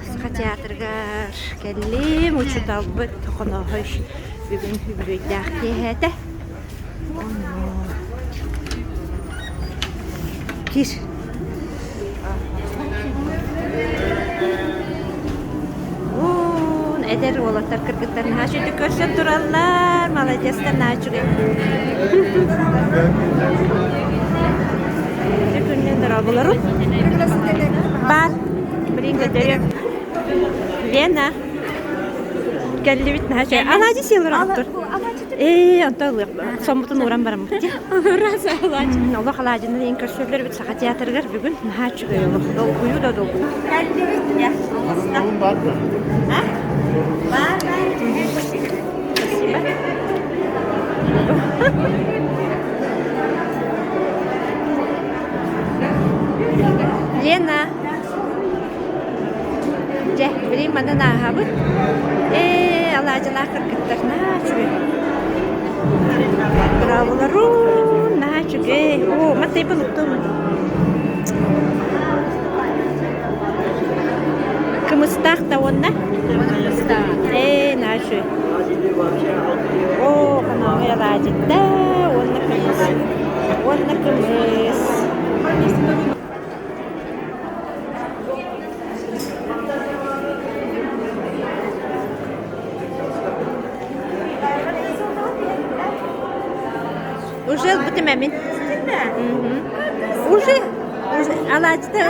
Саха театрыгар кэллим, учууталбыт Хонооһой бүгүн үбүлүөйдээх киэһээтэ. Кир. Уун эдэр уолаттар кыргыттар наһаа үчүгэй көрсөн тураллар, молодецтар наһаа үчүгэй. Күннэн дорооболорун. Баар. Блин, көтөрүөм. Лена. Кэллибит наһаа үчүгэй. Алаадьы сиэлэр оҕоттор. Ээ, онто ылыах. Соммутун ууран бараммыт дии. Олох алаадьыны диэн көрсөллөр эбит Саха театрыгар бүгүн наһаа үчүгэй олох. Долгуйуу да долгуйуу. Кэллибит дьэ. Баар да? А? Баар, баар. Спасибо. Лена. Дьэ, билигин манан ааһабыт. Ээ, алаадьылаах кыргыттар наһаа үчүгэй. Браvolарун, наһаа үчүгэй. Оо, матайбын уктум. Кымыстаах да уонна? Ээ, наһаа үчүгэй. Оо, хонооһой алаадьыта уонна кымыс. Уонна кымыс. Уже ылбытым эмин. Уже, уже алаадьыта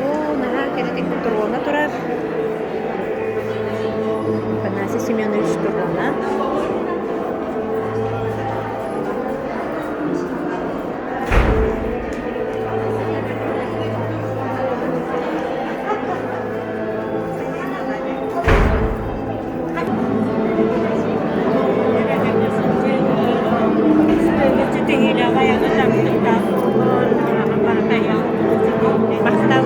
Оо, наһаа кэрэтик турона турар. Афанасий Семенович турона. Махтал.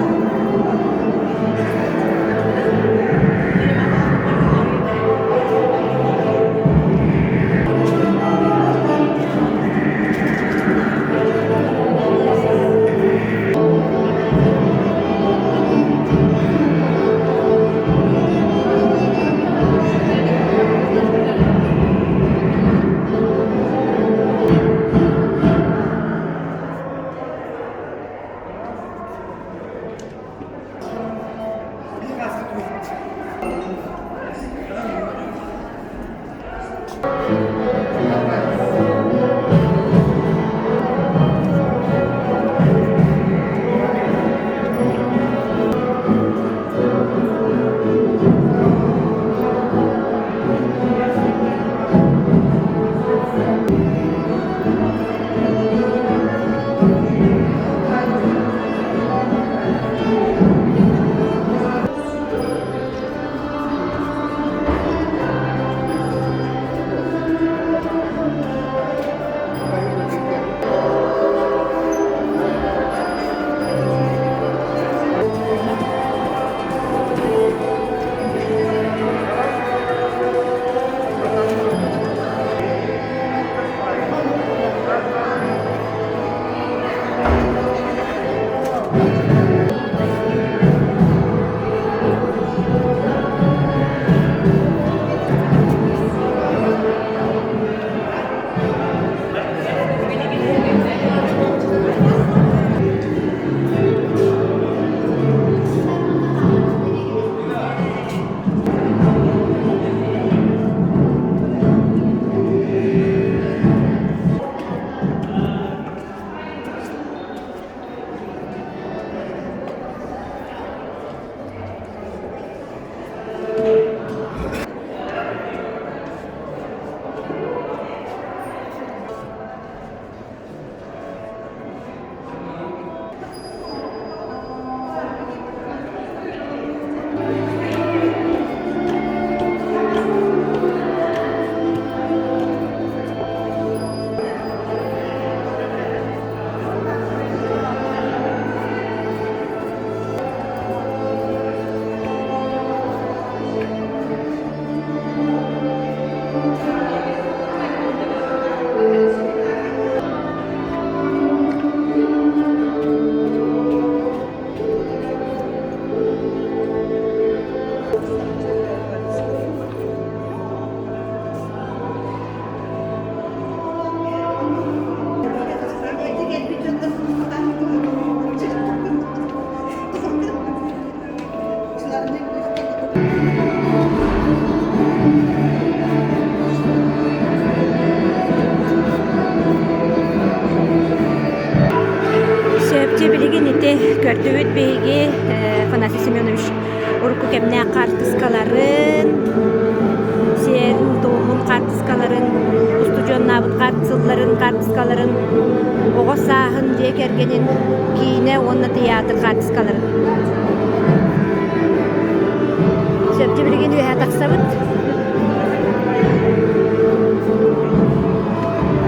Көрдүбүт биһиги Афанасий Семенович урукку кэмнээх хаартыскаларын, сиэрин-туомун хаартыскаларын, устудьуоннаабыт сылларын хаартыскаларын, оҕо сааһын дьиэ кэргэнин киинэ уонна тыйаатыр хаартыскаларын. Сөпчө билигин үөһэ тахсабыт.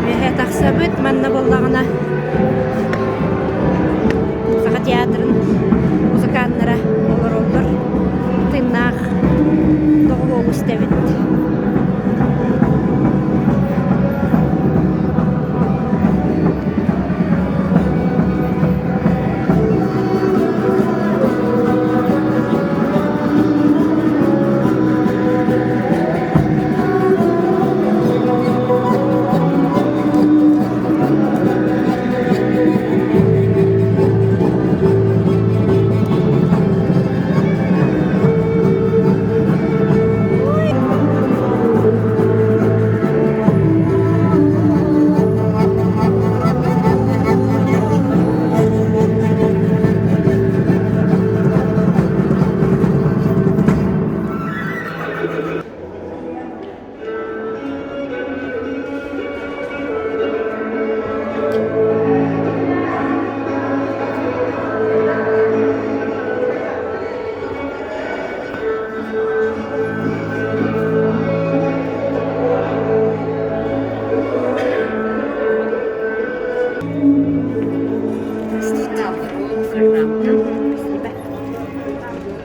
Үөһэ тахсабыт, манна буоллаҕына Саха театрын музыканнара олороллор. Тыыннаах доҕуһуолу истэбит.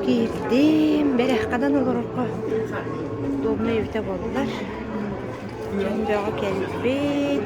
Киирдим, бэрэхханан олорорго удобнай эбитэ буоллар. Дьон бөҕө кэлбит.